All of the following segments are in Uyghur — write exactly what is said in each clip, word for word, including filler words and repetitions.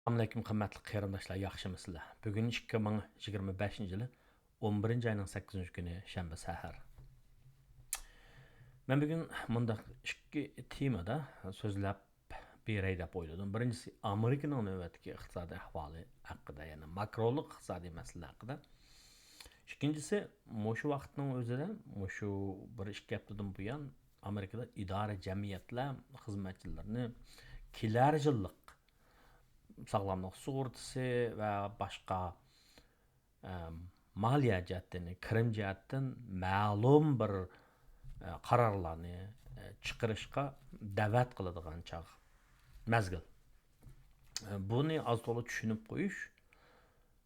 ئەسسالامۇئەلەيكۇم، قىممەتلىك قېرىنداشلار، ياخشىمۇسىلەر؟ بۈگۈن ئىككى مىڭ يىگىرمە بەشىنچى يىلى ئون بىرىنچى ئاينىڭ سەككىزىنچى كۈنى، شەنبە سەھەر. مەن بۈگۈن مۇنداق ئىككى تېمىدا سۆزلەپ بېرەي دەپ ئويلىدىم. بىرىنچىسى، ئامېرىكىنىڭ نۆۋەتتىكى ئىقتىسادىي ئەھۋالى ھەققىدە، يەنى ماكرولۇق ئىقتىسادىي مەسىلە ھەققىدە. ئىككىنچىسى، مۇشۇ ۋاقىتنىڭ ئۆزىدە، مۇشۇ بىر ئىككى ھەپتىدىن بۇيان ئامېرىكىدا ئىدارە، جەمئىيەتلەر خىزمەتچىلىرىنى كېلەر يىللىق ساغلاملىق سۇغۇرتىسى ۋە باشقا، ئە، مالىيە جەھەتتىن، كىرىم جەھەتتىن مەلۇم بىر، ئە، قارارلارنى، ئە، چىقىرىشقا دەۋەت قىلىدىغان چاغ، مەزگىل. ئە، بۇنى ئاز تولا چۈشىنىپ قويۇش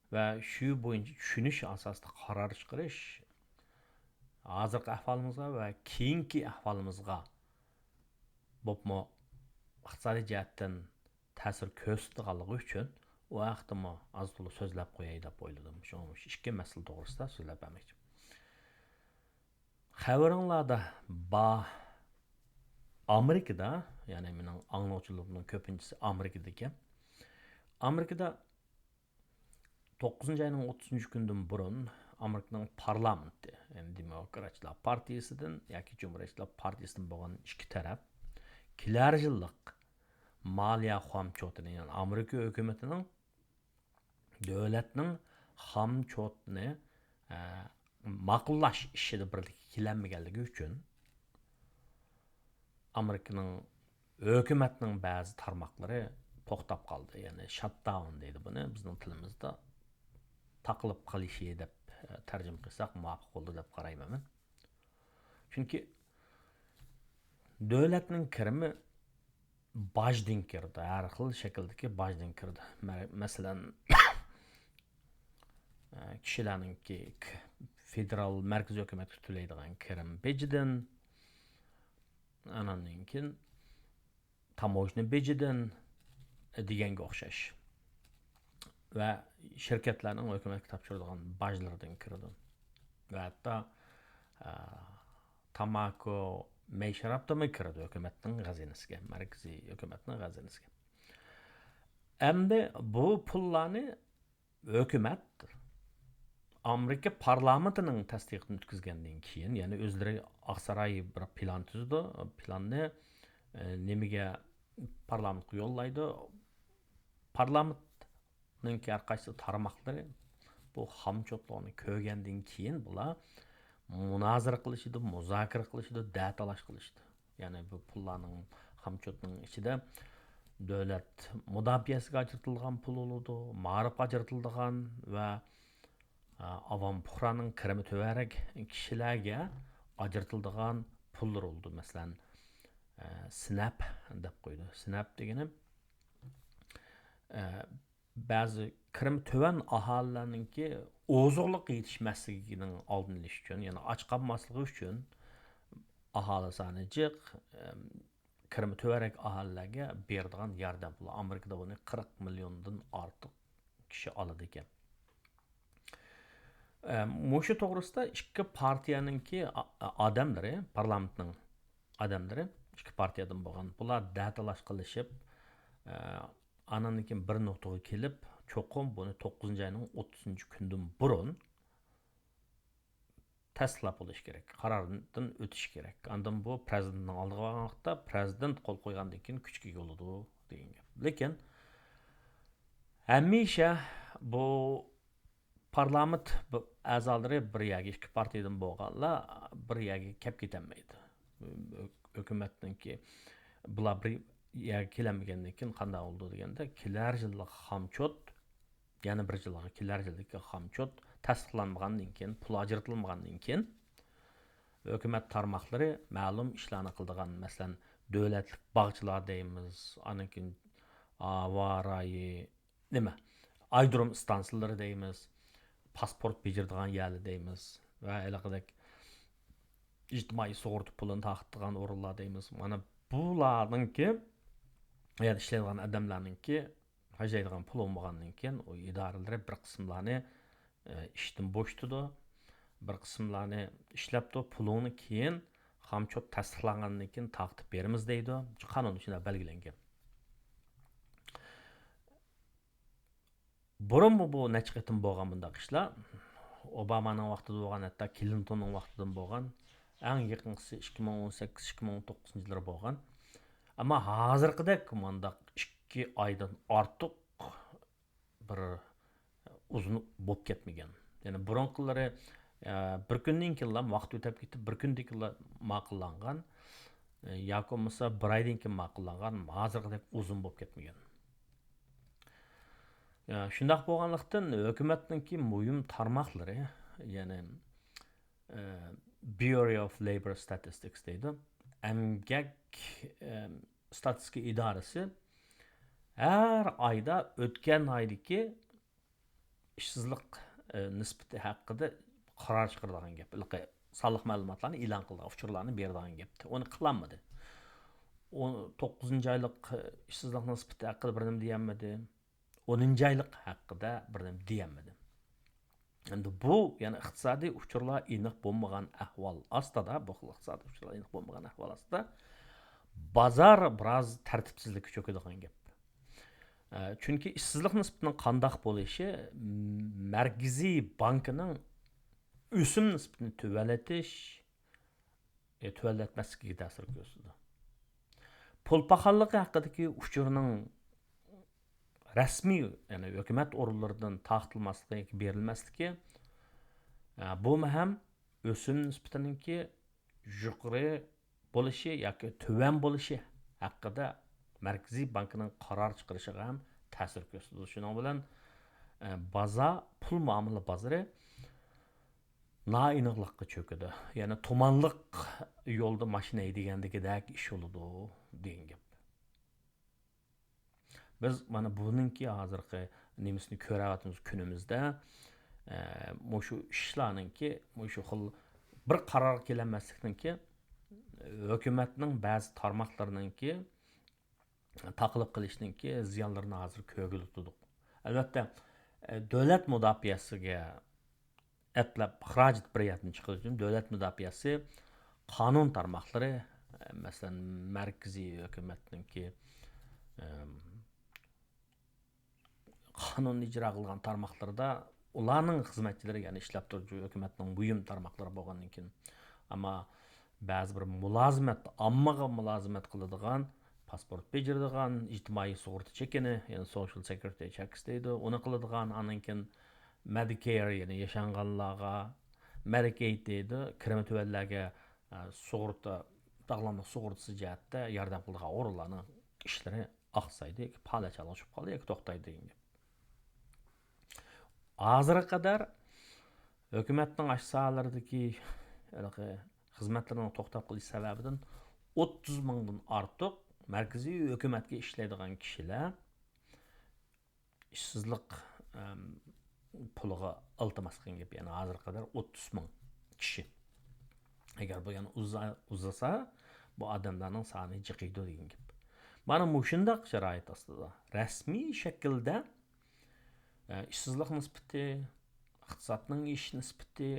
ۋە شۇ بويىچە چۈشىنىش ئاساسىدا قارار چىقىرىش ھازىرقى ئەھۋالىمىزغا ۋە كېيىنكى ئەھۋالىمىزغا، بولۇپمۇ ئىقتىسادىي جەھەتتىن تەسىر كۆرسىتىدىغانلىقى ئۈچۈن، ئۇ ھەقتىمۇ ئاز تولا سۆزلەپ قوياي دەپ ئويلىدىم. شۇڭا مۇشۇ ئىككى مەسىلە توغرىسىدا سۆزلەپ بەرمەكچى. خەۋىرىڭلاردا بار، ئامېرىكىدا، يەنى مېنىڭ ئاڭلىغۇچىلىرىمنىڭ كۆپىنچىسى ئامېرىكىدىكەن. ئامېرىكىدا توققۇزىنچى ئاينىڭ ئوتتۇزىنچى كۈنىدىن بۇرۇن ئامېرىكىنىڭ پارلامېنتى، يەنى دېموكراتچىلار پارتىيىسىدىن ياكى جۇمھۇرىيەتچىلەر پارتىيىسىدىن بولغان ئىككى تەرەپ كېلەر يىللىق مالىيە خامچوتىنى، يەنى ئامېرىكا ھۆكۈمىتىنىڭ، دۆلەتنىڭ خامچوتىنى، ئە، ماقۇللاش ئىشىدا بىرلىككە كېلەلمىگەنلىكى ئۈچۈن، ئامېرىكىنىڭ ھۆكۈمەتنىڭ بەزى تارماقلىرى توختاپ قالدى. يەنى شاتداۋن دەيدۇ بۇنى. بىزنىڭ تىلىمىزدا تاقىلىپ قېلىشى دەپ، ئە، تەرجىمە قىلساق مۇۋاپىق بولىدۇ دەپ قارايمەن مەن. چۈنكى دۆلەتنىڭ كىرىمى باجدىن كىرىدۇ، ھەر خىل شەكىلدىكى باجدىن كىرىدۇ. مە-، مەسىلەن، ئە، كىشىلەرنىڭكى ك-، فېدېرال مەركىزىي ھۆكۈمەتكە تۆلەيدىغان كىرىم بېجىدىن، ئاناندىن كېيىن تاموژنا بېجىدىن، ئە، دېگەنگە ئوخشاش. ۋە شىركەتلەرنىڭ ھۆكۈمەتكە تاپشۇرىدىغان باجلىرىدىن كىرىدۇ. ۋە ھەتتا، ئە، تاماكو، مەي شارابتىنمۇ كىرىدۇ ھۆكۈمەتنىڭ خەزىنىسىگە، مەركىزىي ھۆكۈمەتنىڭ خەزىنىسىگە. ئەمدى بۇ پۇللارنى ھۆكۈمەت ئامېرىكا پارلامېنتىنىڭ تەستىقىدىن ئۆتكۈزگەندىن كېيىن، يەنى ئۆزلىرى ئاقساراي بىر پىلان تۈزىدۇ، پىلاننى، ئە، نېمىگە، پارلامېنتقا يوللايدۇ. پارلامېنتنىڭكى ھەر قايسى تارماقلىرى بۇ خامچوتلارنى كۆرگەندىن كېيىن بۇلار مۇنازىرە قىلىشىدۇ، مۇزاكىرە قىلىشىدۇ، دەتالاش قىلىشىدۇ. يەنى بۇ پۇللارنىڭ، خامچوتنىڭ ئىچىدە دۆلەت مۇداپىئەسىگە ئاجرىتىلىدىغان پۇل بولىدۇ، مائارىپقا ئاجرىتىلىدىغان ۋە، ئە، ئاۋام پۇقرانىڭ كىرىمى تۆۋەنرەك كىشىلەرگە ئاجرىتىلىدىغان پۇللار بولىدۇ. مەسىلەن، ئە، سنەپ دەپ قويىدۇ. سنەپ دېگىنى، ئە، بەزى كىرىمى تۆۋەن ئاھالىلەرنىڭكى ئوزۇقلۇق يېتىشمەسلىكىنىڭ ئالدىنى ئېلىش ئۈچۈن، يەنى ئاچ قالماسلىقى ئۈچۈن ئاھالە سانى جىق، ئەم، كىرىمى تۆۋەنرەك ئاھالىلەرگە بېرىدىغان ياردەم پۇلى. ئامېرىكىدا بۇنى قىرىق مىليوندىن ئارتۇق كىشى ئالىدىكەن. ئە، مۇشۇ توغرىسىدا ئىككى پارتىيەنىڭكى ئا-، ئا-، ئادەملىرى، پارلامېنتنىڭ ئادەملىرى، ئىككى پارتىيەدىن بولغان، بۇلار دەتالاش قىلىشىپ، ئە، ئاناندىن كېيىن بىر نۇقتىغا كېلىپ، چوقۇم بۇنى توققۇزىنچى ئاينىڭ ئوتتۇزىنچى كۈنىدىن بۇرۇن تەستىقلاپ بولۇش كېرەك، قاراردىن ئۆتۈش كېرەك. ئاندىن بۇ پىرېزىدېنتنىڭ ئالدىغا بارغان ۋاقىتتا، پىرېزىدېنت قول قويغاندىن كېيىن كۈچكە ئىگە بولىدۇ دېگەن گەپ. لېكىن ھەمىشە بۇ پارلامېنت بۇ ئەزالىرى بىر يەرگە، ئىككى پارتىيەدىن بولغانلار بىر يەرگە كەپ كېتەلمەيدۇ. ھۆ-، ھۆكۈمەتنىڭكى بۇلار بىر يەرگە كېلەلمىگەندىن كېيىن قانداق بولىدۇ دېگەندە، كېلەر يىللىق خامچوت، يەنە بىر يىلغا كېلەر يىلدىكى خامچوت تەستىقلانمىغاندىن كېيىن، پۇل ئاجرىتىلمىغاندىن كېيىن، ھۆكۈمەت تارماقلىرى مەلۇم ئىشلارنى قىلىدىغان، مەسىلەن، دۆلەتلىك باغچىلار دەيمىز، ئاندىن كېيىن ھاۋا رايى، نېمە، ئايرودروم ئىستانسىلىرى دەيمىز، پاسپورت بېجىرىدىغان يەرلەر دەيمىز ۋە ھېلىقىدەك ئىجتىمائىي سۇغۇرتا پۇلىنى تارقىتىدىغان ئورۇنلار دەيمىز. مانا بۇلارنىڭكى، يەنى ئىشلەيدىغان ئادەملەرنىڭكى خەجلەيدىغان پۇلى بولمىغاندىن كېيىن، ئۇ ئىدارىلىرى بىر قىسىملارنى، ئە، ئىشتىن بوشىتىدۇ، بىر قىسىملارنى ئىشلەپتۇ، پۇلۇڭنى كېيىن خامچوت تەستىقلانغاندىن كېيىن تارقىتىپ بېرىمىز دەيدۇ. قانۇن ئىچىدە بەلگىلەنگەن. بۇرۇنمۇ بۇ نەچچە قېتىم بولغان بۇنداق ئىشلار. ئوبامانىڭ ۋاقتىدا بولغان، ھەتتا كلىنتوننىڭ ۋاقتىدىمۇ بولغان. ئەڭ يېقىنقىسى ئىككى مىڭ ئون سەككىز، ئىككى مىڭ ئون توققۇزىنچى يىللىرى بولغان. ئەمما ھازىرقىدەك مۇنداق ئىككى ئايدىن ئارتۇق بىر ئۇزۇن بولۇپ كەتمىگەن. يەنى بۇرۇنقىلىرى، ئە، بىر كۈندىن كېيىنلا ۋاقىت ئۆتۈپ كېتىپ، بىر كۈندىن كېيىنلا ماقۇللانغان، ئە، ياكى بولمىسا بىر ئايدىن كېيىن ماقۇللانغان، ھازىرقىدەك ئۇزۇن بولۇپ كەتمىگەن. ئە، شۇنداق بولغانلىقتىن، ھۆكۈمەتنىڭكى مۇھىم تارماقلىرى، يەنى، ئە، Bureau of Labor Statistics دەيدۇ، ئەمگەك، ئە، ستاتىستىكا ئىدارىسى ھەر ئايدا ئۆتكەن ئايدىكى ئىشسىزلىق، ئە، نىسبىتى ھەققىدە قارار چىقىرىدىغان گەپ. ھېلىقى سانلىق مەلۇماتلارنى ئېلان قىلىدىغان، ئۇچۇرلارنى بېرىدىغان گەپتى. ئۇنى قىلالمىدى. ئۇ توققۇزىنچى ئايلىق، ئە، ئىشسىزلىق نىسبىتى ھەققىدە بىر نېمە دېيەلمىدى. ئونىنچى ئايلىق ھەققىدە بىر نېمە دېيەلمىدى. ئەمدى بۇ، يەنى ئىقتىسادىي ئۇچۇرلار ئېنىق بولمىغان ئەھۋال ئاستىدا، بۇ خىل ئىقتىسادىي ئۇچۇرلار ئېنىق بولمىغان ئەھۋال ئاستىدا بازار بىراز تەرتىپسىزلىككە چۆكىدىغان گەپ. ئە، چۈنكى ئىشسىزلىق نىسبىتىنىڭ قانداق بولۇشى، م-، مەركىزىي بانكىنىڭ ئۆسۈم نىسبىتىنى تۆۋەنلىتىش، ئە، تۆۋەنلەتمەسلىكىگە تەسىر كۆرسىتىدۇ. پۇل پاخاللىقى ھەققىدىكى ئۇچۇرنىڭ رەسمىي، يەنى ھۆكۈمەت ئورۇنلىرىدىن تارقىتىلماسلىقى ياكى بېرىلمەسلىكى، ئە، بۇمۇ ھەم ئۆسۈم نىسبىتىنىڭكى يۇقىرى بولۇشى ياكى تۆۋەن بولۇشى ھەققىدە مەركىزىي بانكىنىڭ قارار چىقىرىشىغا ھەم تەسىر كۆرسىتىدۇ. شۇنىڭ بىلەن، ئە، بازار، پۇل مۇئامىلە بازىرى نائېنىقلىققا چۆكىدۇ. يەنى تۇمانلىق يولدا ماشىنا ھەيدىگەندىكىدەك ئىش بولىدۇ دېگەن گەپ. بىز مانا بۇنىڭكى ھازىرقى نېمىسىنى كۆرۈۋاتىمىز كۈنىمىزدە، ئە، مۇشۇ ئىشلارنىڭكى، مۇشۇ خىل بىر قارارغا كېلەلمەسلىكنىڭكى، ھۆكۈمەتنىڭ بەزى تارماقلىرىنىڭكى تاقىلىپ قېلىشنىڭكى زىيانلىرىنى ھازىر كۆرگىلى تۇردۇق. ئەلۋەتتە، ئە، دۆلەت مۇداپىئەسىگە ئەپلەپ خىراجەت بىر يەردىن چىقىرىدۇ. دۆلەت مۇداپىئەسى قانۇن تارماقلىرى، مەسىلەن، مەركىزىي ھۆكۈمەتنىڭكى، ئەم، قانۇننى ئىجرا قىلغان تارماقلىرىدا ئۇلارنىڭ خىزمەتچىلىرى، يەنى ئىشلەپ تۇرۇۋاتقان ھۆكۈمەتنىڭ مۇھىم تارماقلىرى بولغاندىن كېيىن. ئەمما بەزى بىر مۇلازىمەت، ئاممىغا مۇلازىمەت قىلىدىغان، پاسپورت بېجىرىدىغان، ئىجتىمائىي سۇغۇرتا چېكىنى، يەنى سوشىئال سېكيۇرىتى چېكس دەيدۇ، ئۇنى قىلىدىغان، ئاندىن كېيىن مېدىكېير، يەنى ياشانغانلارغا، مېدىكېيد دەيدۇ، كىرىمى تۆۋەنلەرگە، ئە، سۇغۇرتا، ساغلاملىق سۇغۇرتىسى جەھەتتە ياردەم قىلىدىغان ئورۇنلارنىڭ ئىشلىرى ئاقسايدۇ ياكى پالەچ ھالغا چۈشۈپ قالىدۇ ياكى توختايدۇ دېگەن گەپ. ھازىرغا قەدەر ھۆكۈمەتنىڭ ئاشۇ ساھەلەردىكى ھېلىقى خىزمەتلىرىنىڭ توختاپ قېلىش سەۋەبىدىن ئوتتۇز مىڭدىن ئارتۇق مەركىزىي ھۆكۈمەتكە ئىشلەيدىغان كىشىلەر ئىشسىزلىق، ئەم، پۇلىغا ئىلتىماس قىلغان گەپ. يەنى ھازىرغا قەدەر ئوتتۇز مىڭ كىشى. ئەگەر بۇ يەنە ئۇزا-، ئۇزىسا، بۇ ئادەملەرنىڭ سانى جىقىيدۇ دېگەن گەپ. مانا مۇشۇنداق شارائىت ئاستىدا رەسمىي شەكىلدە، ئە، ئىشسىزلىق نىسبىتى، ئىقتىسادنىڭ ئېشىش نىسبىتى،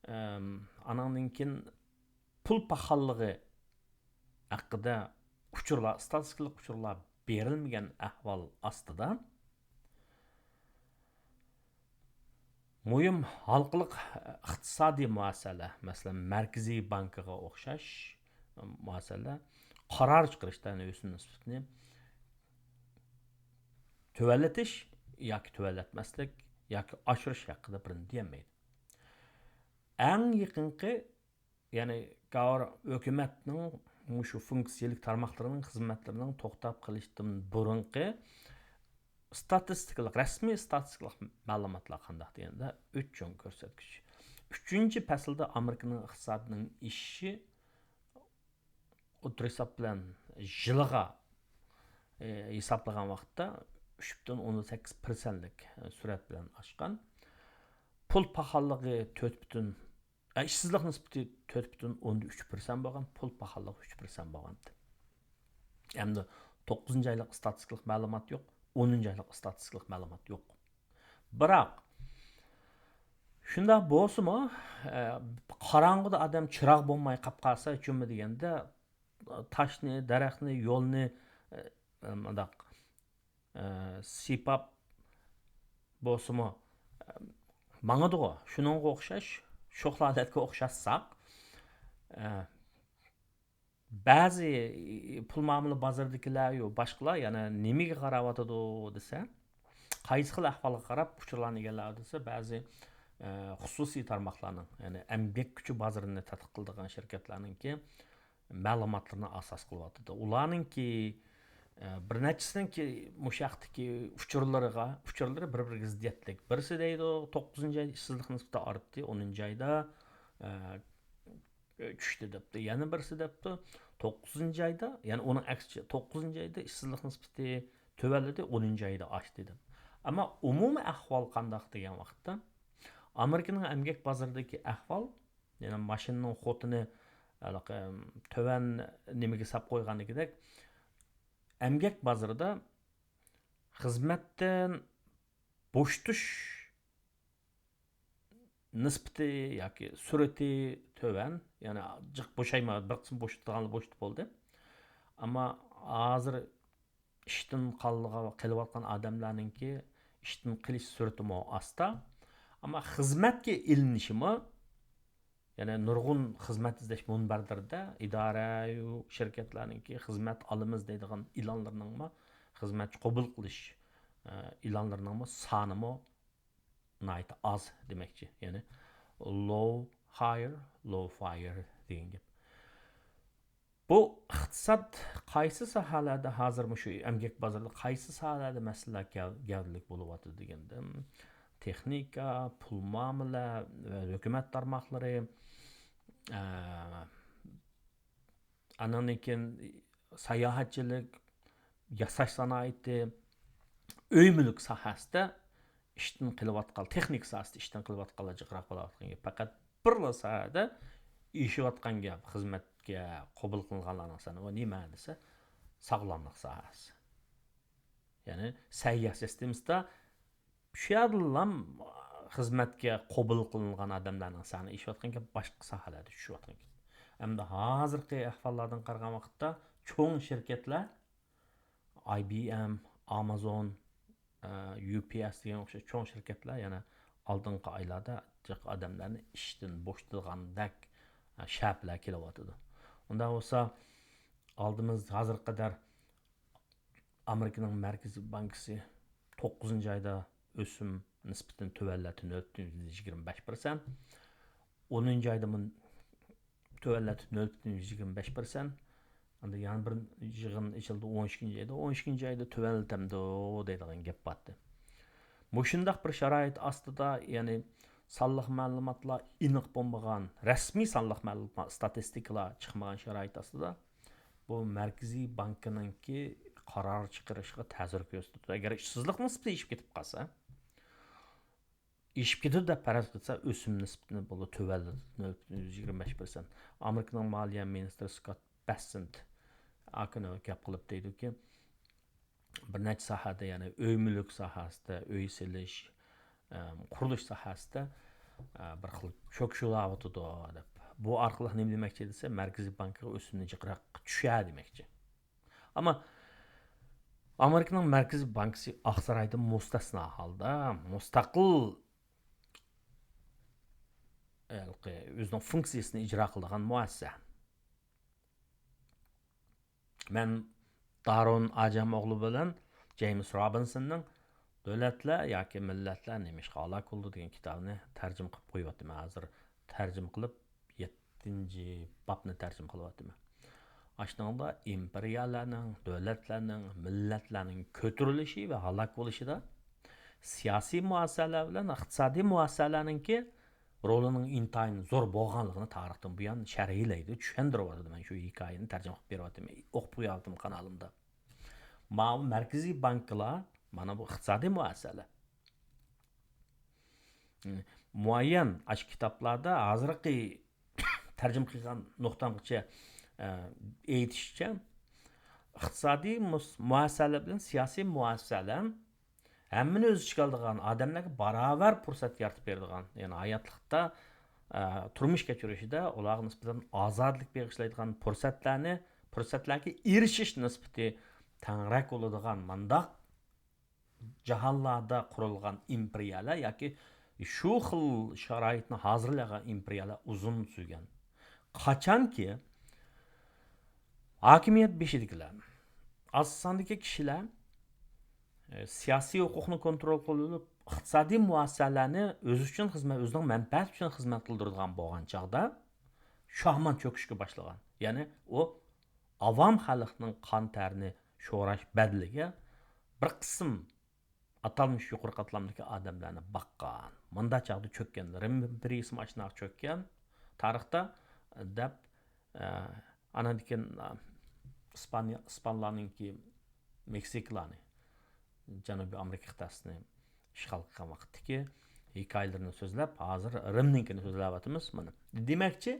ئەم، ئانىڭدىن كېيىن پۇل پاخاللىقى ھەققىدە ئۇچۇرلار، ئىستاتىستىكىلىق ئۇچۇرلار بېرىلمىگەن ئەھۋال ئاستىدا، مۇھىم ھالقىلىق ئىقتىسادىي مۇئەسسەلە، مەسىلەن، مەركىزىي بانكىغا ئوخشاش مۇئەسسەلە قارار چىقىرىشتا ئۆسۈم نىسبىتىنى تۆۋەنلىتىش ياكى تۆۋەنلەتمەسلىك ياكى ئاشۇرۇش ھەققىدە بىرنى دېيەلمەيدۇ. ئەڭ يېقىنقى، يەنى گاۋر ھۆكۈمەتنىڭ مۇشۇ فۇنكسىيەلىك تارماقلىرىنىڭ خىزمەتلىرىنىڭ توختاپ قېلىشتىن بۇرۇنقى ئىستاتىستىكىلىق، رەسمىي ئىستاتىستىكىلىق مەلۇماتلار قانداق دېگەندە، ئۈچ چوڭ كۆرسەتكۈچ. ئۈچىنچى پەسىلدە ئامېرىكىنىڭ ئىقتىسادىنىڭ ئېشىشى ئوتتۇرا ھېساب بىلەن يىلىغا، ئى، ھېسابلىغان ۋاقىتتا ئۈچ پۈتۈن ئوندىن سەككىز پىرسەنتلىك، ئى، سۈرئەت بىلەن ئاشقان. پۇل پاخاللىقى تۆت پۈتۈن، ئە، ئىشسىزلىق نىسبىتى تۆت پۈتۈن ئوندىن ئۈچ پىرسەنت بولغان، پۇل پاخاللىقى ئۈچ پىرسەنت بولغانىدى. ئەمدى توققۇزىنچى ئايلىق ئىستاتىستىكىلىق مەلۇمات يوق، ئونىنچى ئايلىق ئىستاتىستىكىلىق مەلۇمات يوق. بىراق، شۇنداق بولسىمۇ، ئە، قاراڭغۇدا ئادەم چىراغ بولماي قاپ قالسا، چۈنمۇ دېگەندە، تاشنى، دەرەخنى، يولنى، ئە، مۇنداق، ئە، سىيپاپ، بولسىمۇ، ئە، ماڭىدىغۇ. شۇنىڭغا ئوخشاش، شۇ ھالەتكە ئوخشاتساق، ئە، بەزى پۇل مۇئامىلە بازىرىدىكىلەر، يو، باشقىلار يەنە نېمىگە قاراۋاتىدۇ دېسە، قايسى خىل ئەھۋالغا قاراپ ئۇچۇرلارنى ئىگىلەۋاتىدۇ دېسە، بەزى، ئە، خۇسۇسىي تارماقلارنىڭ، يەنى ئەمگەك كۈچى بازىرىنى تەتقىق قىلىدىغان شىركەتلەرنىڭكى مەلۇماتلىرىنى ئاساس قىلىۋاتىدۇ. ئۇلارنىڭكى، ئە، بىر نەچچىسىنىڭكى مۇشۇ ھەقتىكى ئۇچۇرلىرىغا، ئۇچۇرلىرى بىر-بىرىگە زىددىيەتلىك. بىرسى دەيدۇ، توققۇزىنچى ئايدا ئىشسىزلىق نىسبىتى ئارتتى، ئونىنچى ئايدا، ئە، چۈشتى دەپتۇ. يەنە بىرسى دەپتۇ، توققۇزىنچى ئايدا، يەنى ئۇنىڭ ئەكسىچە، توققۇزىنچى ئايدا ئىشسىزلىق نىسبىتى تۆۋەنلىدى، ئونىنچى ئايدا ئاشتى دەپ. ئەمما ئومۇمىي ئەھۋال قانداق دېگەن ۋاقىتتا، ئامېرىكىنىڭ ئەمگەك بازىرىدىكى ئەھۋال، يەنى ماشىنىنىڭ خوتۇنى ھېلىقى تۆۋەن نېمىگە ساپ قويغاندىكىدەك، ئەمگەك بازىرىدا خىزمەتتىن بوشىتىش نىسبىتى ياكى سۈرئىتى تۆۋەن، يەنى جىق بوشايما، بىر قىسىم بوشىتىدىغانلار بوشىتىپ بولدى. ئەمما ھازىر ئىشتىن قالغا-، قېلىۋاتقان ئادەملەرنىڭكى ئىشتىن قېلىش سۈرئىتىمۇ ئاستا. ئەمما خىزمەتكە ئېلىنىشىمۇ، يەنى نۇرغۇن خىزمەت ئىزدەش مۇنبەرلىرىدە ئىدارە، شىركەتلەرنىڭكى خىزمەت ئالىمىز دەيدىغان ئېلانلىرىنىڭمۇ، خىزمەتچى قوبۇل قىلىش، ئە، ئېلانلىرىنىڭمۇ سانىمۇ ناھايىتى ئاز دېمەكچى. يەنى low hire, low fire دېگەن گەپ. بۇ ئىقتىساد قايسى ساھەلەردە ھازىر مۇشۇ ئەمگەك بازىرىدا قايسى ساھەلەردە مەسىلىلەر گەۋ-، گەۋدىلىك بولۇۋاتىدۇ دېگەندە، تېخنىكا، پۇل مۇئامىلە ۋە ھۆكۈمەت تارماقلىرى، ئە، ئاندىن كېيىن ساياھەتچىلىك، ياساش سانائىتى، ئۆي مۈلۈك ساھەسىدە ئىشتىن قېلىۋاتقان، تېخنىكا ساھەسىدە ئىشتىن قېلىۋاتقانلار جىقراق بولۇۋاتقان گەپ. پەقەت بىرلا ساھەدە ئېشىۋاتقان گەپ، خىزمەتكە قوبۇل قىلىنغانلارنىڭ سانى. ئۇ نېمە دېسە، ساغلاملىق ساھەسى. يەنى سەھىيە سىستېمىسىدا شۇ يەردىلا خىزمەتكە قوبۇل قىلىنغان ئادەملەرنىڭ سانى ئېشىۋاتقان گەپ، باشقا ساھەلەردە چۈشۈۋاتقان گەپ. ئەمدى ھازىرقى ئەھۋاللاردىن قارىغان ۋاقىتتا چوڭ شىركەتلەر، ئاي بى ئېم، ئامازون، ئە، يۇ پى ئېس دېگەن ئوخشاش چوڭ شىركەتلەر يەنە ئالدىنقى ئايلاردا جىق ئادەملەرنى ئىشتىن بوشىتىدىغاندەك، ئە، شەپىلەر كېلىۋاتىدۇ. ئۇنداق بولسا، ئالدىمىز ھازىرغا قەدەر ئامېرىكىنىڭ مەركىزىي بانكىسى توققۇزىنچى ئايدا ئۆسۈم نىسبىتىنى تۆۋەنلەتتى، نۆل پۈتۈن يۈزدىن يىگىرمە بەش پىرسەنت. ئونىنچى ئايدا مۇن-، تۆۋەنلەتتى، نۆل پۈتۈن يۈز يىگىرمە بەش پىرسەنت. ئاندىن يەنە بىر يىغىن ئېچىلدى، ئون ئىككىنچى ئايدا، ئون ئىككىنچى ئايدا تۆۋەنلىتەمدۇ دەيدىغان گەپ بارتى. مۇشۇنداق بىر شارائىت ئاستىدا، يەنى سانلىق مەلۇماتلار ئېنىق بولمىغان، رەسمىي سانلىق مەلۇمات، ستاتىستىكىلار چىقمىغان شارائىت ئاستىدا، بۇ مەركىزىي بانكىنىڭكى قارار چىقىرىشىغا تەسىر كۆرسىتىدۇ. ئەگەر ئىشسىزلىق نىسبىتى ئېشىپ كېتىپ قالسا، ئېشىپ كېتىدۇ دەپ پەرەز قىلسا، ئۆسۈم نىسبىتىنى بولىدۇ تۆۋەنلىتىپ، نۆل پۈتۈن يۈز يىگىرمە بەش پىرسەنت. ئامېرىكىنىڭ مالىيە مىنىستىرى سكوت بەسسېنت ئاكىنى گەپ قىلىپ دەيدۇكى، بىر نەچچە ساھەدە، يەنى ئۆي مۈلۈك ساھەسىدە، ئۆي سېلىش، ئەم، قۇرۇلۇش ساھەسىدە، ئە، بىر خىل چۆكۈشۈۋاتىدۇ دەپ. بۇ ئارقىلىق نېمە دېمەكچى دېسە، مەركىزىي بانكىغا ئۆسۈمنى جىقراق چۈشە دېمەكچى. ئەمما ئامېرىكىنىڭ مەركىزىي بانكىسى ئاقسارايدىن مۇستەسنا ھالدا مۇستەقىل، ھېلىقى ئۆزىنىڭ فۇنكسىيىسىنى ئىجرا قىلىدىغان مۇئەسسەسە. مەن دارۇن ئاجام ئوغلى بىلەن جېيمىس روبىنسوننىڭ دۆلەتلەر ياكى مىللەتلەر نېمىشقا ھالاك بولىدۇ دېگەن كىتابىنى تەرجىمە قىلىپ قويۇۋاتىمەن. ھازىر تەرجىمە قىلىپ، يەتتىنچى بابنى تەرجىمە قىلىۋاتىمەن. ئاشۇنىڭدا ئىمپېرىيەلەرنىڭ، دۆلەتلەرنىڭ، مىللەتلەرنىڭ كۆتۈرۈلۈشى ۋە ھالاك بولۇشىدا سىياسىي مۇئەسسەسەلەر بىلەن ئىقتىسادىي مۇئەسسەسەلەرنىڭكى رولىنىڭ ئىنتايىن زور بولغانلىقىنى تارىختىن بۇيان شەرھلەيدۇ، چۈشەندۈرۈۋاتىدۇ. مەن شۇ ھېكايىنى تەرجىمە قىلىپ بېرىۋاتىمەن، ئوقۇپ قويۇۋاتىمەن قانالىمدا. ماۋۇ مەركىزىي بانكىلار، مانا بۇ ئىقتىسادىي مۇئەسسەسەلەر. مۇئەييەن ئاشۇ كىتابلاردا ھازىرقى تەرجىمە قىلغان نۇقتامغىچە، ئە، ئېيتىشىچە، ئىقتىسادىي مۇس-، مۇئەسسەسەلەر بىلەن سىياسىي مۇئەسسەسەلەر ھەممىنى ئۆز ئىچىگە ئالىدىغان، ئادەملەرگە باراۋەر پۇرسەت يارىتىپ بېرىدىغان، يەنى ھاياتلىقتا، ئە، تۇرمۇش كەچۈرۈشىدە ئۇلارغا نىسبەتەن ئازادىلىك بېغىشلايدىغان پۇرسەتلەرنى، پۇرسەتلەرگە ئېرىشىش نىسبىتى تەڭرەك بولىدىغان مانداق جاھانلاردا قۇرۇلغان ئىمپېرىيەلەر ياكى شۇ خىل شارائىتنى ھازىرلىغان ئىمپېرىيەلەر ئۇزۇن سۈرگەن. قاچانكى ھاكىمىيەت بېشىدىكىلەر، ئاز ساندىكى كىشىلەر، ئە، سىياسىي ھوقۇقنى كونترول قىلىپ، ئىقتىسادىي مۇئەسسەلەرنى ئۆزى ئۈچۈن خىزمەت، ئۆزىنىڭ مەنپەئەتى ئۈچۈن خىزمەت قىلدۇرىدىغان بولغان چاغدا، شۇ ھامان چۆكۈشكە باشلىغان. يەنى ئۇ ئاۋام خەلقنىڭ قان تەرىنى شوراش بەدىلىگە بىر قىسىم ئاتالمىش يۇقىرى قاتلامدىكى ئادەملەرنى باققان. مۇنداق چاغدا چۆككەن. رىم ئىمپېرىيىسىمۇ ئاشۇنداق چۆككەن تارىختا، دەپ، ئە، ئانان كېيىن، ئە، ئىسپانىيە، ئىسپانلارنىڭكى مېكسىكىلارنى، جەنۇبىي ئامېرىكا قىتئەسىنى ئىشغال قىلغان ۋاقىتتىكى ھېكايىلىرىنى سۆزلەپ، ھازىر رىمنىڭكىنى سۆزلەۋاتىمىز. مانا، دېمەكچى،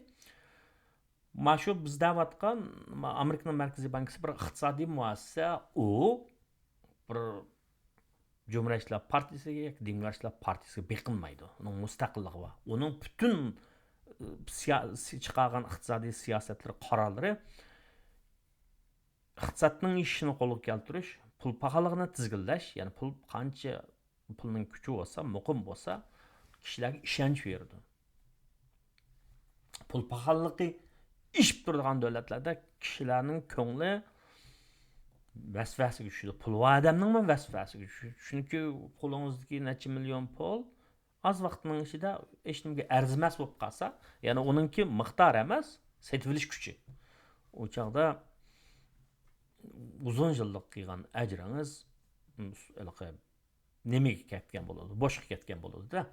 ما شۇ بىز دەۋاتقان، ما ئامېرىكىنىڭ مەركىزىي بانكىسى بىر ئىقتىسادىي مۇئەسسەسە، ئۇ بىر جۇمھۇرىيەتچىلەر پارتىيىسىگە ياكى دېموكراتچىلار پارتىيىسىگە بېقىنمايدۇ. ئۇنىڭ مۇستەقىللىقى بار. ئۇنىڭ پۈتۈن، ئى، سىيا-، سى-، چىقارغان ئىقتىسادىي سىياسەتلىرى، قارارلىرى ئىقتىسادنىڭ ئېشىشىنى قولغا كەلتۈرۈش، پۇل پاخاللىقىنى تىزگىنلەش، يەنى پۇل قانچە، پۇلنىڭ كۈچى بولسا، مۇقىم بولسا، كىشىلەرگە ئىشەنچ بېرىدۇ. پۇل پاخاللىقى ئېشىپ تۇرىدىغان دۆلەتلەردە كىشىلەرنىڭ كۆڭلى ۋەسۋەسىگە چۈشىدۇ. پۇل بار ئادەمنىڭمۇ ۋەسۋەسىگە چۈشىدۇ. چۈنكى قولىڭىزدىكى نەچچە مىليون پۇل ئاز ۋاقىتنىڭ ئىچىدە ھېچنېمىگە ئەرزىمەس بولۇپ قالسا، يەنى ئۇنىڭكى مىقدار ئەمەس، سېتىۋېلىش كۈچى. ئۇ چاغدا ئۇزۇن يىللىق قىلغان ئەجرىڭىز، ھېلىقى نېمىگە كەتكەن بولىدۇ؟ بوشقا كەتكەن بولىدۇ-دە.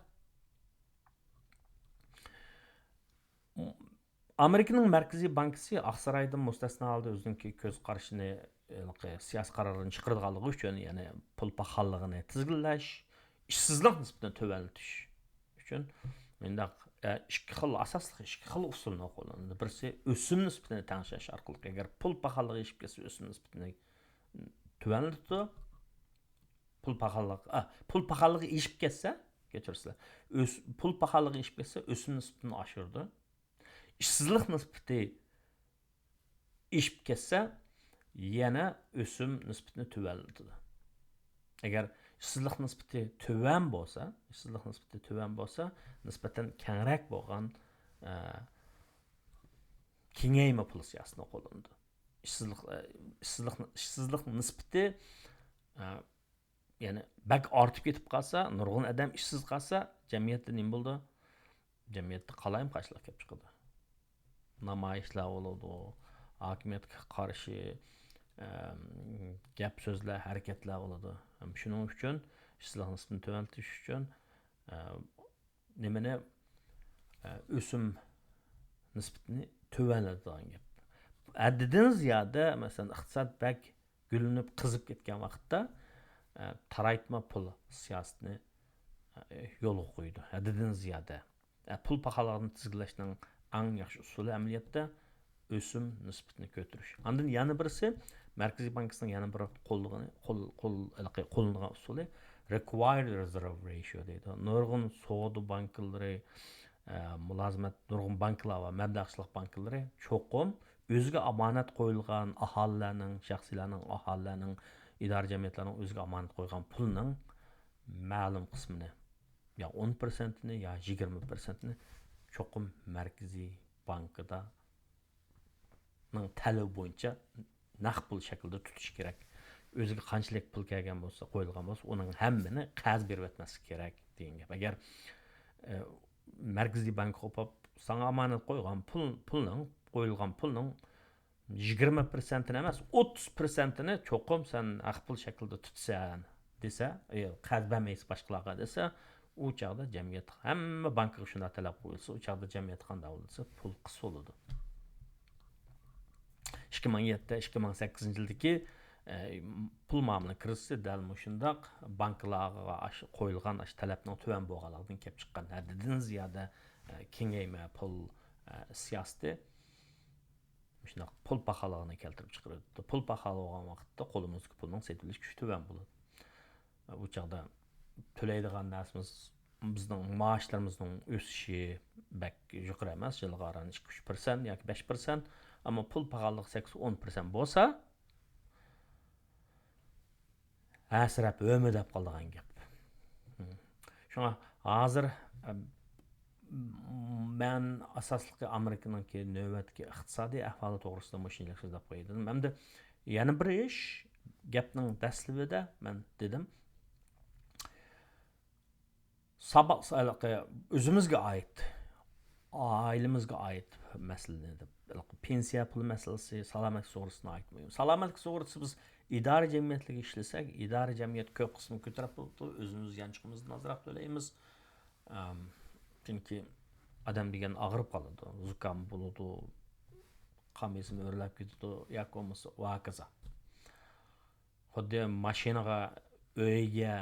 ئامېرىكىنىڭ مەركىزىي بانكىسى ئاقسارايدىن مۇستەسنا ھالدا ئۆزىنىڭكى كۆز قارىشىنى، ھېلىقى سىياسىي قارارلىرىنى چىقىرىدىغانلىقى ئۈچۈن، يەنى پۇل پاخاللىقىنى تىزگىنلەش، ئىشسىزلىق نىسبىتىنى تۆۋەنلىتىش ئۈچۈن مۇنداق، ئە، ئىككى خىل ئاساسلىق، ئىككى خىل ئۇسۇلنى قوللىنىدۇ. بىرسى ئۆسۈم نىسبىتىنى تەڭشەش ئارقىلىق، ئەگەر پۇل پاخاللىقى ئېشىپ كەتسە، ئۆسۈم نىسبىتىنى تۆۋەنلىتىدۇ. پۇل پاخاللىقى، ئا، پۇل پاخاللىقى ئېشىپ كەتسە، كەچۈرىسىلەر. ئۆس-، پۇل پاخاللىقى ئېشىپ كەتسە، ئۆسۈم نىسبىتىنى ئاشۇرىدۇ. ئىشسىزلىق نىسبىتى ئېشىپ كەتسە، يەنە ئۆسۈم نىسبىتىنى تۆۋەنلىتىدۇ. ئەگەر ئىشسىزلىق نىسبىتى تۆۋەن بولسا، ئىشسىزلىق نىسبىتى تۆۋەن بولسا، نىسبەتەن كەڭرەك بولغان، ئە، كېڭەيمە پۇل سىياسىتىنى قوللىنىدۇ. ئىشسىزلىق، ئە، ئىشسىزلىق، ئىشسىزلىق نىسبىتى، ئە، يەنى بەك ئارتىپ كېتىپ قالسا، نۇرغۇن ئادەم ئىشسىز قالسا، جەمئىيەتتە نېمە بولىدۇ؟ جەمئىيەتتە قالايمىقانچىلىق كېلىپ چىقىدۇ. نامايىشلار بولىدۇ، ھاكىمىيەتكە قارشى، ئەم، گەپ سۆزلەر، ھەرىكەتلەر بولىدۇ. ھەم شۇنىڭ ئۈچۈن ئىشسىزلىق نىسبىتىنى تۆۋەنلىتىش ئۈچۈن، ئە، نېمىنى، ئە، ئۆسۈم نىسبىتىنى تۆۋەنلىتىدىغان گەپ. ھەددىدىن زىيادە، مەسىلەن، ئىقتىساد بەك گۈللىنىپ، قىزىپ كەتكەن ۋاقىتتا، ئە، تارايتما پۇل سىياسىتىنى، ئە، يولغا قويىدۇ. ھەددىدىن زىيادە. ئە، پۇل پاخاللىقىنى تىزگىنلەشنىڭ ئەڭ ياخشى ئۇسۇلى ئەمەلىيەتتە ئۆسۈم نىسبىتىنى كۆتۈرۈش. ئاندىن يەنە بىرسى، مەركىزىي بانكىسىنىڭ يەنە بىر قوللىغىنى، قول-، قول-، ھېلىقى قوللىنىدىغان ئۇسۇلى required reserve ratio دەيدۇ. نۇرغۇن سودا بانكىلىرى، ئە، مۇلازىمەت، نۇرغۇن بانكىلار بار، مەبلەغچىلىك بانكىلىرى چوقۇم ئۆزىگە ئامانەت قويۇلغان ئاھالىلەرنىڭ، شەخسىيلەرنىڭ، ئاھالىلەرنىڭ، ئىدارە جەمئىيەتلەرنىڭ ئۆزىگە ئامانەت قويغان پۇلىنىڭ مەلۇم قىسمىنى، يا ئون پىرسەنتىنى، يا يىگىرمە پىرسەنتىنى چوقۇم مەركىزىي بانكىدا نىڭ تەلىپى بويىچە نەق پۇل شەكلىدە تۇتۇش كېرەك. ئۆزىگە قانچىلىك پۇل كەلگەن بولسا، قويۇلغان بولسا، ئۇنىڭ ھەممىنى قەرز بېرىۋەتمەسلىك كېرەك دېگەن گەپ. ئەگەر، ئە، مەركىزىي بانكا قوپاپ ساڭا ئامانەت قويغان پۇل، پۇلنىڭ، قويۇلغان پۇلنىڭ يىگىرمە پىرسەنتىنى ئەمەس، ئوتتۇز پىرسەنتىنى چوقۇم سەن نەق پۇل شەكلىدە تۇتىسەن دېسە، ئە، قەرز بەرمەيسىز باشقىلارغا دېسە، ئۇ چاغدا جەمئىيەت ھەممە بانكىغا شۇنداق تەلەپ قويۇلسا، ئۇ چاغدا جەمئىيەت قانداق بولىدۇ دېسە، پۇل قىس بولىدۇ. ئىككى مىڭ يەتتە، ئىككى مىڭ سەككىزىنچى يىلدىكى، ئە، پۇل مۇئامىلە كىرىزىسى دەل مۇشۇنداق بانكىلارغا ئاش-، قويۇلغان ئاش تەلەپنىڭ تۆۋەن بولغانلىقىدىن كېلىپ چىققان ھەددىدىن زىيادە، ئە، كېڭەيمە پۇل، ئە، سىياسىتى مۇشۇنداق پۇل پاخاللىقىنى كەلتۈرۈپ چىقىرىدۇ. پۇل پاخاللىق بولغان ۋاقىتتا قولىمىزدىكى پۇلنىڭ سېتىۋېلىش كۈچى تۆۋەن بولىدۇ. ئۇ چاغدا تۆلەيدىغان نەرسىمىز، بىزنىڭ مائاشلىرىمىزنىڭ ئۆسۈشى بەك يۇقىرى ئەمەس، يىلغا ئاران ئىككى ئۈچ پىرسەنت ياكى بەش پىرسەنت، ئەمما پۇل پاخاللىقى سەككىز ئون پىرسەنت بولسا، ئەسىرەپ ھۆمۈدەپ قالىدىغان گەپ. شۇڭا ھازىر، ئە، مەن ئاساسلىقى ئامېرىكىنىڭكى نۆۋەتتىكى ئىقتىسادىي ئەھۋالى توغرىسىدا مۇشۇنچىلىك سۆزلەپ قوياي دېدىم. ھەمدە يەنە بىر ئىش، گەپنىڭ دەسلىپىدە مەن دېدىم، ساباق، ئۆزىمىزگە ئائىت، ئائىلىمىزگە ئائىت مەسىلىنى دەپ، پېنسىيە پۇلى مەسىلىسى، سالامەتلىك سۇغۇرتىسىغا ئائىت مۇھىم. سالامەتلىك سۇغۇرتىسى بىز ئىدارە جەمئىيەتلىكى ئىشلىسەك، ئىدارە جەمئىيەت كۆپ قىسمى كۆتۈرۈپ بولۇپتۇ، ئۆزىمىز يانچۇقىمىزدىن ئازراق تۆلەيمىز. ئەم، چۈنكى ئادەم دېگەن ئاغرىپ قالىدۇ، زۇكام بولىدۇ، قان بېسىمى ئۆرلەپ كېتىدۇ ياكى بولمىسا ۋاكازا. خۇددى ماشىنىغا، ئۆيگە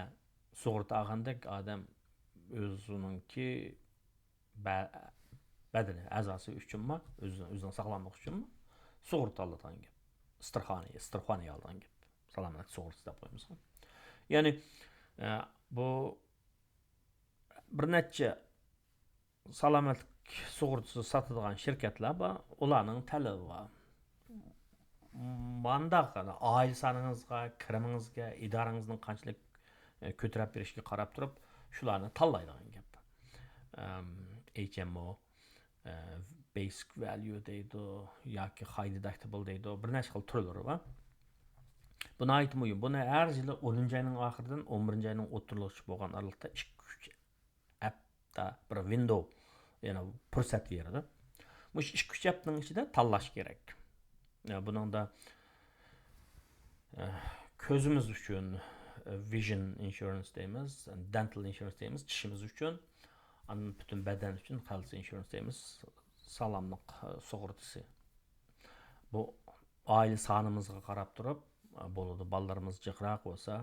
سۇغۇرتا ئالغاندەك ئادەم ئۆزىنىڭكى بە-، بەدىنى، ئەزاسى ئۈچۈنمۇ، ئۆزىنىڭ، ئۆزىنىڭ ساغلاملىقى ئۈچۈنمۇ سۇغۇرتا ئالىدىغان گەپ. ئىستىرخانى، ئىستىرخانى ئالىدىغان گەپ. سالامەتلىك سۇغۇرتىسى دەپ قويمىسا. يەنى، ئە، بۇ بىر نەچچە سالامەتلىك سۇغۇرتىسى ساتىدىغان شىركەتلەر بار، ئۇلارنىڭ تەلىپى بار. مانداق، ئائىلە سانىڭىزغا، كىرىمىڭىزگە، ئىدارىڭىزنىڭ قانچىلىك، ئە، كۆتۈرۈپ بېرىشىگە قاراپ تۇرۇپ، شۇلارنى تاللايدىغان گەپ. ئەم، ئېيچ ئېم ئو، ئە، بەيسىك ۋەليۇ دەيدۇ ياكى ھاي دېداكتىبىل دەيدۇ، بىر نەچچە خىل تۈرلىرى بار. بۇ ناھايىتى مۇھىم. بۇنى ھەر يىلى ئونىنچى ئاينىڭ ئاخىرىدىن ئون بىرىنچى ئاينىڭ ئوتتۇرىلىغىچە بولغان ئارىلىقتا ئىككى، ئۈچ ھەپتە بىر ۋىندو، يەنى پۇرسەت بېرىدۇ. مۇشۇ ئىككى، ئۈچ ھەپتىنىڭ ئىچىدە تاللاش كېرەك. يا، بۇنىڭدا، ئە، كۆزىمىز ئۈچۈن، ئە، ۋىژن ئىنشۇرنس دەيمىز، دېنتال ئىنشۇرنس دەيمىز، چىشىمىز ئۈچۈن، ئاندىن پۈتۈن بەدەن ئۈچۈن خەلس ئىنشۇرنس دەيمىز، ساغلاملىق، ئە، سۇغۇرتىسى. بۇ ئائىلە سانىمىزغا قاراپ تۇرۇپ، ئە، بولىدۇ. بالىلىرىمىز جىقراق بولسا،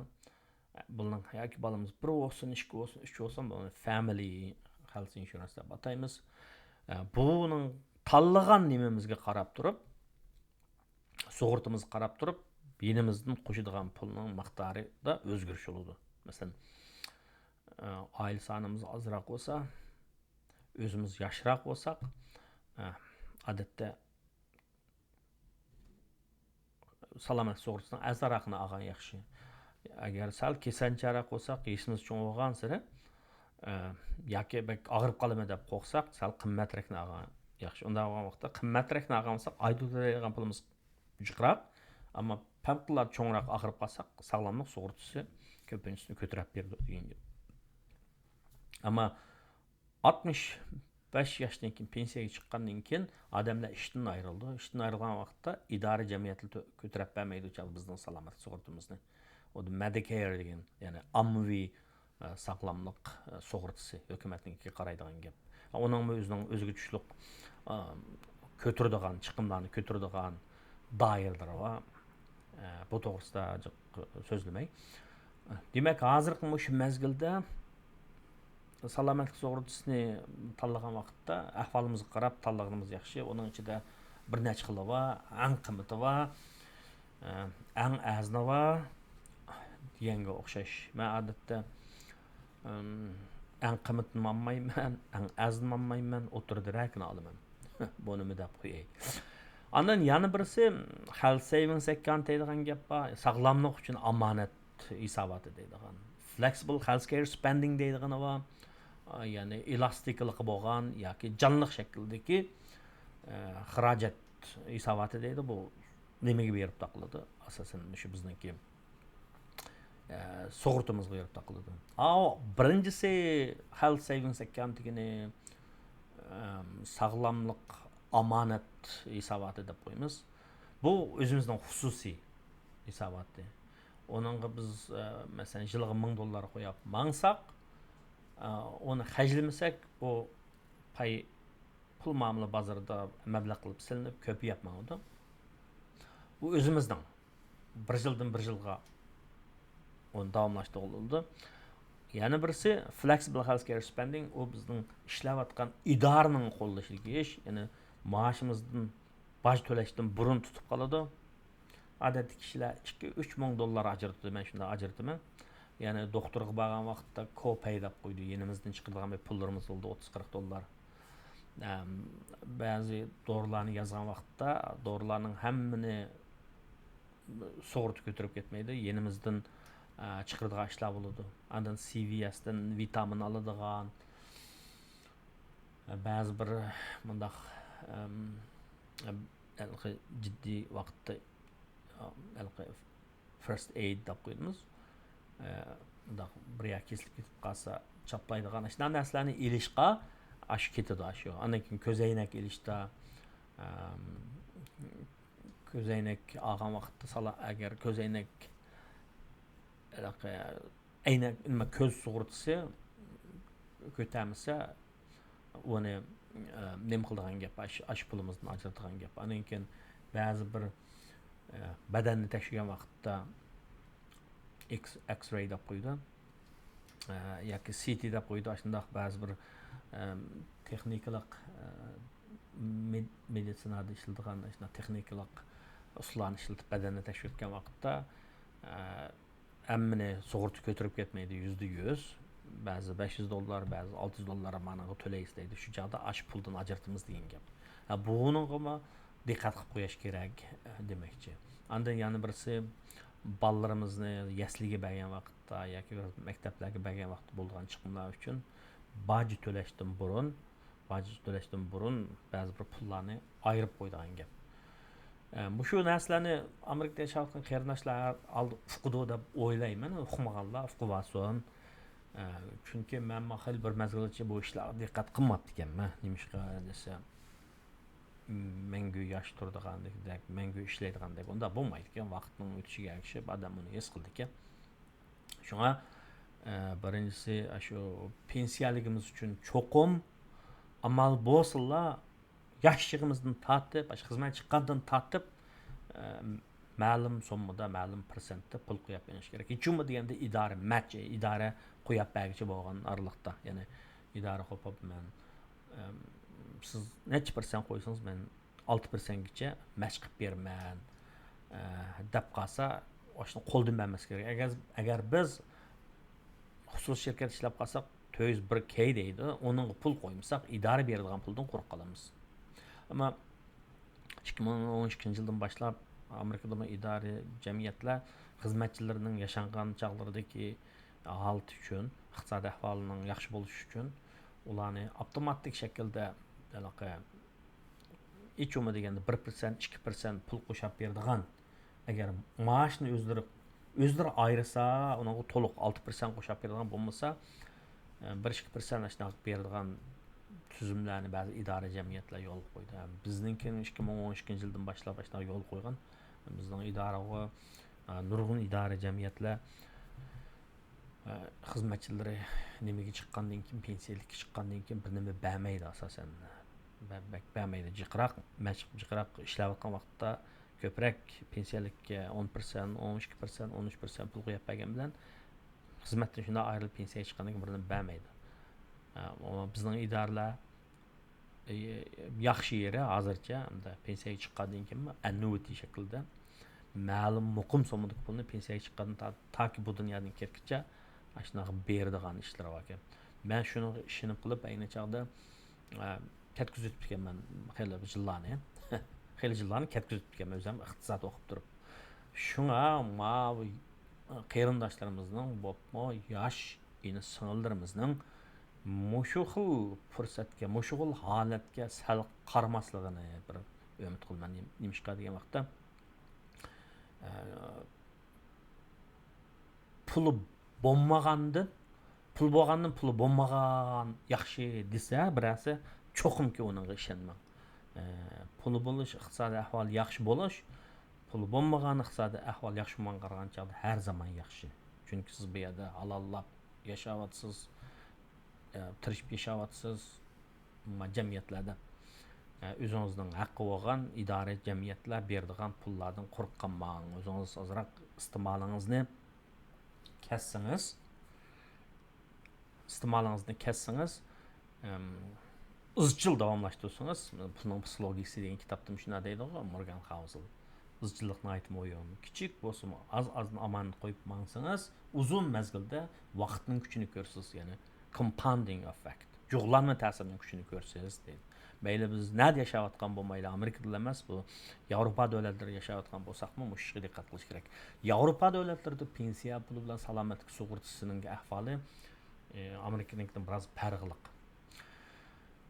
بۇنىڭ ياكى بالىمىز بىر بولسۇن، ئىككى بولسۇن، ئۈچ بولسۇن، بۇنى فامىلى خەلس ئىنشۇرنس دەپ ئاتايمىز. ئە، بۇنىڭ تاللىغان نېمىمىزگە قاراپ تۇرۇپ، سۇغۇرتىمىزغا قاراپ تۇرۇپ، يېنىمىزدىن قوشىدىغان پۇلنىڭ مىقدارىدا ئۆزگىرىش بولىدۇ. مەسىلەن، ئە، ئائىلە سانىمىز ئازراق بولسا، ئۆزىمىز ياشراق بولساق، ئە، ئادەتتە سالامەتلىك سۇغۇرتىسىنىڭ ئەرزانراقىنى ئالغان ياخشى. ئەگەر سەل كېسەلچانراق بولساق، يېشىمىز چوڭ بولغانسېرى، ئە، ياكى بەك ئاغرىپ قالىمەن دەپ قورقساق، سەل قىممەترەكنى ئالغان ياخشى. ئۇنداق بولغان ۋاقىتتا قىممەترەكنى ئالغان بولساق، ئاي تۆلەيدىغان پۇلىمىز جىقراق، ئەمما پەۋقۇلئاددە چوڭراق ئاغرىپ قالساق، ساغلاملىق سۇغۇرتىسى كۆپىنچىسىنى كۆتۈرۈپ بېرىدۇ دېگەن گەپ. ئەمما ئاتمىش بەش ياشتىن كېيىن، پېنسىيەگە چىققاندىن كېيىن ئادەملەر ئىشتىن ئايرىلىدۇ. ئىشتىن ئايرىلغان ۋاقىتتا ئىدارە جەمئىيەتلىرى تۆ-، كۆتۈرۈپ بەرمەيدۇ چاغ بىزنىڭ سالامەتلىك سۇغۇرتىمىزنى. ئۇ مېدىكېير دېگەن، يەنى ئاممىۋى، ئە، ساغلاملىق، ئە، سۇغۇرتىسى، ھۆكۈمەتنىڭكىگە قارايدىغان گەپ. ئۇنىڭمۇ ئۆزىنىڭ ئۆزىگە چۈشلۈك، ئە، كۆتۈرىدىغان، چىقىملارنى كۆتۈرىدىغان دائىرىلىرى بار. ئە، بۇ توغرىسىدا جىق سۆزلىمەي. دېمەك، ھازىرقى مۇشۇ مەزگىلدە سالامەتلىك سۇغۇرتىسىنى تاللىغان ۋاقىتتا ئەھۋالىمىزغا قاراپ تاللىغىنىمىز ياخشى. ئۇنىڭ ئىچىدە بىر نەچچە خىلى بار، ئەڭ قىممىتى بار، ئە، ئەڭ ئەرزىنى بار دېگەنگە ئوخشاش. مەن ئادەتتە، ئەم، ئەڭ قىممىتىنىمۇ ئالمايمەن، ئەڭ ئەرزىنىمۇ ئالمايمەن، ئوتتۇرىدىراكىنى ئالىمەن. بۇنىمۇ دەپ قوياي. ئاندىن يەنە بىرسى، خەلس سېيۋىنگس ئەككاونت دەيدىغان گەپ بار، ساغلاملىق ئۈچۈن ئامانەت ھېساباتى دەيدىغان. فلېكسىبل خەلس كېير سپېندىڭ دەيدىغىنى بار. ئا، يەنى ئېلاستىكىلىقى بولغان ياكى جانلىق شەكىلدىكى، ئە، خىراجەت ھېساباتى دەيدۇ. بۇ نېمىگە بېرىپ تاقىلىدۇ؟ ئاساسەن مۇشۇ بىزنىڭكى، ئە، سۇغۇرتىمىزغا بېرىپ تاقىلىدۇ. ئاۋۇ بىرىنچىسى خەلس سېيۋىنگس ئەككاونت دېگىنى، ئەم، ساغلاملىق ئامانەت ھېساباتى دەپ قويىمىز. بۇ ئۆزىمىزنىڭ خۇسۇسىي ھېساباتى. ئۇنىڭغا بىز، ئە، مەسىلەن، يىلىغا مىڭ دوللار قويۇپ ماڭساق، ئە، ئۇنى خەجلىمىسەك، ئۇ پاي، پۇل مۇئامىلە بازىرىدا مەبلەغ قىلىپ سېلىنىپ، كۆپىيىپ ماڭىدۇ. بۇ ئۆزىمىزنىڭ بىر يىلدىن بىر يىلغا ئۇنى داۋاملاشتۇرغىلى بولىدۇ. يەنە بىرسى، فلېكسىبل خەلس كېير سپېندىڭ، ئۇ بىزنىڭ ئىشلەۋاتقان ئىدارىنىڭ قوللىشىدىكى ئىش، يەنى مائاشىمىزدىن باج تۆلەشتىن بۇرۇن تۇتۇپ قالىدۇ. ئادەتتە كىشىلەر ئىككى، ئۈچ مىڭ دوللار ئاجرىتىدۇ، مەن شۇنداق ئاجرىتىمەن. يەنى دوختۇرغا بارغان ۋاقىتتا كوپەي دەپ قويىدۇ، يېنىمىزدىن چىقىدىغان بىر پۇللىرىمىز بولىدۇ، ئوتتۇز، قىرىق دوللار. ئەم، بەزى دورىلارنى يازغان ۋاقىتتا دورىلارنىڭ ھەممىنى سۇغۇرتا كۆتۈرۈپ كەتمەيدۇ. يېنىمىزدىن، ئە، چىقىرىدىغان ئىشلار بولىدۇ. ئاندىن سى ۋى ئېستىن ۋىتامىن ئالىدىغان، ئە، بەزى بىر مۇنداق، ئەم، ئەم، ھېلىقى جىددىي ۋاقىتتا، ئەم، ھېلىقى فىرست ئېيد دەپ قويىمىز. ئە، مۇنداق بىر يەر كېسىلىپ كېتىپ قالسا، چاپلايدىغان ئاشۇنداق نەرسىلەرنى ئېلىشقا ئاشۇ كېتىدۇ، ئاشۇ. ئاندىن كېيىن كۆزەينەك ئېلىشتا، ئەم، كۆزەينەك ئالغان ۋاقىتتا سالا-، ئەگەر كۆزەينەك، ھېلىقى ئەينەك، نېمە، كۆز سۇغۇرتىسى كۆتەرمىسە، ئۇنى، ئە، نېمە قىلىدىغان گەپ، ئاش-، ئاشۇ پۇلىمىزدىن ئاجرىتىدىغان گەپ. ئاندىن كېيىن بەزى بىر، ئە، بەدەننى تەكشۈرگەن ۋاقىتتا ئېكس-، ئېكس-رەي دەپ قويىدۇ. ئە، ياكى سى تى دەپ قويىدۇ. ئاشۇنداق بەزى بىر، ئە، تېخنىكىلىق، ئە، مېد-، مېدىتسىنادا ئىشلىتىدىغان ئاشۇنداق تېخنىكىلىق ئۇسۇللارنى ئىشلىتىپ بەدەننى تەكشۈرتكەن ۋاقىتتا، ئە، ھەممىنى سۇغۇرتا كۆتۈرۈپ كەتمەيدۇ، يۈزدە يۈز. بەزى بەش يۈز دوللار، بەزى ئالتە يۈز دوللار مانىغا تۆلەيسىز دەيدۇ. شۇ چاغدا ئاشۇ پۇلدىن ئاجرىتىمىز دېگەن گەپ. ھە، بۇنىڭغىمۇ دىققەت قىلىپ قويۇش كېرەك، دېمەكچى. ئاندىن يەنە بىرسى، بالىلىرىمىزنى يەسلىگە بەرگەن ۋاقىتتا ياكى مەكتەپلەرگە بەرگەن ۋاقىتتا بولىدىغان چىقىملار ئۈچۈن باج تۆلەشتىن بۇرۇن، باج تۆلەشتىن بۇرۇن بەزى بىر پۇللارنى ئايرىپ قويىدىغان گەپ. ئە، مۇشۇ نەرسىلەرنى ئامېرىكىدا ياشاۋاتقان قېرىنداشلار ئالدى ئۇقىدۇ دەپ ئويلايمەن، ئۇقمىغانلار ئۇقۇۋالسۇن. ئە، چۈنكى مەنمۇ خېلى بىر مەزگىلگىچە بۇ ئىشلارغا دىققەت قىلماپتىكەنمەن. نېمىشقا دېسە، مەڭگۈ ياش تۇرىدىغاندەك، مەڭگۈ ئىشلەيدىغاندەك، ئۇنداق بولمايدىكەن. ۋاقىتنىڭ ئۆتۈشىگە ئەگىشىپ ئادەم ئۇنى ھېس قىلىدىكەن. شۇڭا، ئە، بىرىنچىسى، ئاشۇ پېنسىيەلىكىمىز ئۈچۈن چوقۇم ئامال بولسىلا، ياش چېغىمىزدىن تارتىپ، ئاشۇ خىزمەت چىققاندىن تارتىپ، ئە، مەلۇم سوممىدا، مەلۇم پىرسەنتتە پۇل قويۇپ بېرىش كېرەك. ھېچ بولمىدى دېگەندە ئىدارە مەچ، ئىدارە قويۇپ بەرگۈچى بولغان ئارىلىقتا. يەنى ئىدارە قويۇپ، مەن، ئەم، سىز نەچچە پىرسەنت قويسىڭىز، مەن ئالتە پىرسەنتكىچە مەچ قىلىپ بېرىمەن، ئە، دەپ قالسا، ئاشۇنى قولدىن بەرمەسلىك كېرەك. ئەگەر، ئەگەر بىز خۇسۇسىي شىركەت ئىشلەپ قالساق، تۆت يۈز بىر كەي دەيدۇ، ئۇنىڭغا پۇل قويمىساق، ئىدارە بېرىدىغان پۇلدىن قۇرۇق قالىمىز. ئەمما ئىككى مىڭ ئون ئىككىنچى يىلدىن باشلاپ ئامېرىكىدىمۇ ئىدارە جەمئىيەتلەر خىزمەتچىلىرىنىڭ ياشانغان چاغلىرىدىكى ھالىتى ئۈچۈن، ئىقتىسادىي ئەھۋالىنىڭ ياخشى بولۇشى ئۈچۈن ئۇلارنى ئاپتوماتىك شەكىلدە ھېلىقى ھېچ بولمىدى دېگەندە بىر پىرسەنت، ئىككى پىرسەنت پۇل قوشاپ بېرىدىغان، ئەگەر مائاشنى ئۆزلىرى، ئۆزلىرى ئايرىسا، ئۇنىڭغا تولۇق ئالتە پىرسەنت قوشاپ بېرىدىغان بولمىسا، ئە، بىر ئىككى پىرسەنت ئاشۇنداق بېرىدىغان تۈزۈملەرنى بەزى ئىدارە جەمئىيەتلەر يولغا قويدى. بىزنىڭكى ئىككى مىڭ ئون ئىككىنچى يىلدىن باشلاپ ئاشۇنداق يولغا قويغان. بىزنىڭ ئىدارىغۇ، ئە، نۇرغۇن ئىدارە جەمئىيەتلەر خىزمەتچىلىرى نېمىگە چىققاندىن كېيىن، پېنسىيەلىككە چىققاندىن كېيىن بىر نېمە بەرمەيدۇ ئاساسەن. بە-، بەك بەرمەيدۇ. جىقراق، مەش-، جىقراق ئىشلەۋاتقان ۋاقىتتا كۆپرەك پېنسىيەلىككە ئون پىرسەنت، ئون ئىككى پىرسەنت، ئون ئۈچ پىرسەنت پۇل قويۇپ بەرگەن بىلەن خىزمەتتىن شۇنداق ئايرىلىپ پېنسىيەگە چىققاندىن كېيىن بىر نېمە بەرمەيدۇ. ئە، ئۇ بىزنىڭ ئىدارىلەر ئى، ياخشى يېرى ھازىرچە، ئەمدى پېنسىيەگە چىققاندىن كېيىنمۇ ئەننۇئىتى شەكلىدە مەلۇم مۇقىم سوممىدىكى پۇلنى پېنسىيەگە چىققاندىن تا-، تاكى بۇ دۇنيادىن كەتكىچە ئاشۇنداق بېرىدىغان ئىشلىرى باركەن. مەن شۇنىڭغا ئىشىنىپ قېلىپ، ئەينى چاغدا، ئە، كەتكۈزۈۋېتىپتىكەنمەن خېلى بىر يىللارنى. خېلى يىللارنى كەتكۈزۈۋېتىپتىكەنمەن ئۆزۈم ئىقتىساد ئوقۇپ تۇرۇپ. شۇڭا ماۋۇ قېرىنداشلىرىمىزنىڭ، بولۇپمۇ ياش ئىنى-سىڭىللىرىمىزنىڭ مۇشۇ خىل پۇرسەتكە، مۇشۇ خىل ھالەتكە سەل قارىماسلىقىنى بىر ئۈمىد قىلىمەن. نېم-، نېمىشقا دېگەن ۋاقىتتا، ئە، پۇلى بولمىغاندىن، پۇل بولغاندىن پۇلى بولمىغان ياخشى دېسە بىرەرسى، چوقۇمكى ئۇنىڭغا ئىشەنمەڭ. ئە، پۇلى بولۇش، ئىقتىسادىي ئەھۋالى ياخشى بولۇش، پۇلى بولمىغان، ئىقتىسادىي ئەھۋال ياخشى بولمىغان قارىغان چاغدا ھەر زامان ياخشى. چۈنكى سىز بۇ يەردە ھالاللاپ ياشاۋاتىسىز، ئە، تىرىشىپ ياشاۋاتىسىز، ما-، جەمئىيەتلەردە، ئە، ئۆزىڭىزنىڭ ھەققى بولغان ئىدارە، جەمئىيەتلەر بېرىدىغان پۇللاردىن قورقۇپ قالماڭ. ئۆزىڭىز ئازراق ئىستېمالىڭىزنى كەسسىڭىز، ئىستېمالىڭىزنى كەسسىڭىز، ئەم، ئىزچىل داۋاملاشتۇرسىڭىز، پۇلنىڭ پسىخولوگىيىسى دېگەن كىتابتىمۇ شۇنداق دەيدىغۇ، مورگان خاۋزېل. ئىزچىللىق ناھايىتى مۇھىم. كىچىك بولسىمۇ، ئاز-ئازدىن ئامانەت قويۇپ ماڭسىڭىز، ئۇزۇن مەزگىلدە ۋاقىتنىڭ كۈچىنى كۆرىسىز، يەنى compounding effect، جۇغلانما تەسىرىنىڭ كۈچىنى كۆرىسىز، دەيدۇ. مەيلى بىز نەدە ياشاۋاتقان بولمايلى، ئامېرىكىدىلا ئەمەس، بۇ ياۋروپا دۆلەتلىرىدە ياشاۋاتقان بولساقمۇ، مۇشۇ ئىشقا دىققەت قىلىش كېرەك. ياۋروپا دۆلەتلىرىدە پېنسىيە پۇلى بىلەن سالامەتلىك سۇغۇرتىسىنىڭ ئەھۋالى، ئى، ئامېرىكىنىڭكىدىن بىراز پەرقلىق.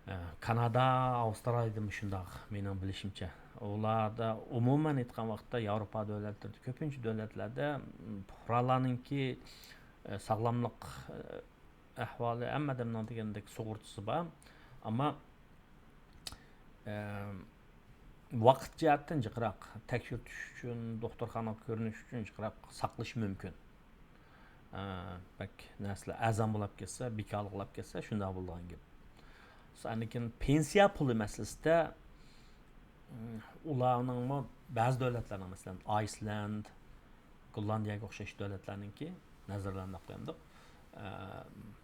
ئە، كانادا، ئاۋسترالىيەدىمۇ شۇنداق، مېنىڭ بىلىشىمچە. ئۇلاردا ئومۇمەن ئېيتقان ۋاقىتتا ياۋروپا دۆلەتلىرىدە، كۆپىنچە دۆلەتلەردە، م، پۇقرالارنىڭكى، ئە، ساغلاملىق، ئە، ئەھۋالى، ھەممە ئادەمنىڭ دېگەندەك سۇغۇرتىسى بار. ئەمما، ئە، ۋاقىت جەھەتتىن جىقراق، تەكشۈرتۈش ئۈچۈن، دوختۇرخانىغا كۆرۈنۈش ئۈچۈن جىقراق ساقلىشى مۇمكىن. ئە، بەك نەرسىلەر ئەرزان بولاپ كەتسە، بىكارلىق بولاپ كەتسە، شۇنداق بولىدىغان گەپ. ئاندىن كېيىن پېنسىيە پۇلى مەسىلىسىدە، ئۇلارنىڭمۇ بەزى دۆلەتلەرنىڭ، مەسىلەن، ئايسلەند، گوللاندىيەگە ئوخشاش دۆلەتلەرنىڭكى نەزەرلەندە قويامدۇق. ئە،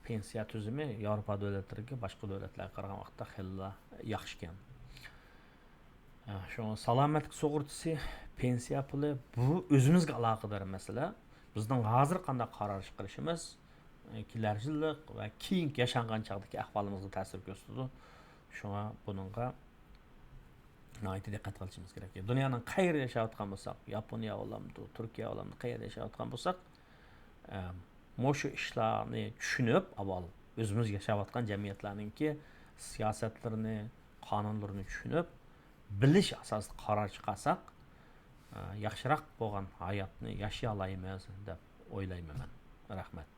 پېنسىيە تۈزۈمى ياۋروپا دۆلەتلىرىگە، باشقا دۆلەتلەرگە قارىغان ۋاقىتتا خېلىلا ياخشىكەن. ئە، شۇڭا سالامەتلىك سۇغۇرتىسى، پېنسىيە پۇلى، بۇ ئۆزىمىزگە ئالاقىدار مەسىلە. بىزنىڭ ھازىر قانداق قارار چىقىرىشىمىز، ئە، كېلەر يىللىق ۋە كېيىنكى ياشانغان چاغدىكى ئەھۋالىمىزغا تەسىر كۆرسىتىدۇ. شۇڭا بۇنىڭغا ناھايىتى دىققەت قىلىشىمىز كېرەك. دۇنيانىڭ قەيەردە ياشاۋاتقان بولساق، ياپونىيە بولامدۇ، تۈركىيە بولامدۇ، قەيەردە ياشاۋاتقان بولساق، ئە، مۇشۇ ئىشلارنى چۈشىنىپ، ئاۋۋال ئۆزىمىز ياشاۋاتقان جەمئىيەتلەرنىڭكى سىياسەتلىرىنى، قانۇنلىرىنى چۈشىنىپ، بىلىش ئاساسىدا قارار چىقارساق، ئە، ياخشىراق بولغان ھاياتنى ياشىيالايمىز دەپ ئويلايمەن مەن. رەھمەت.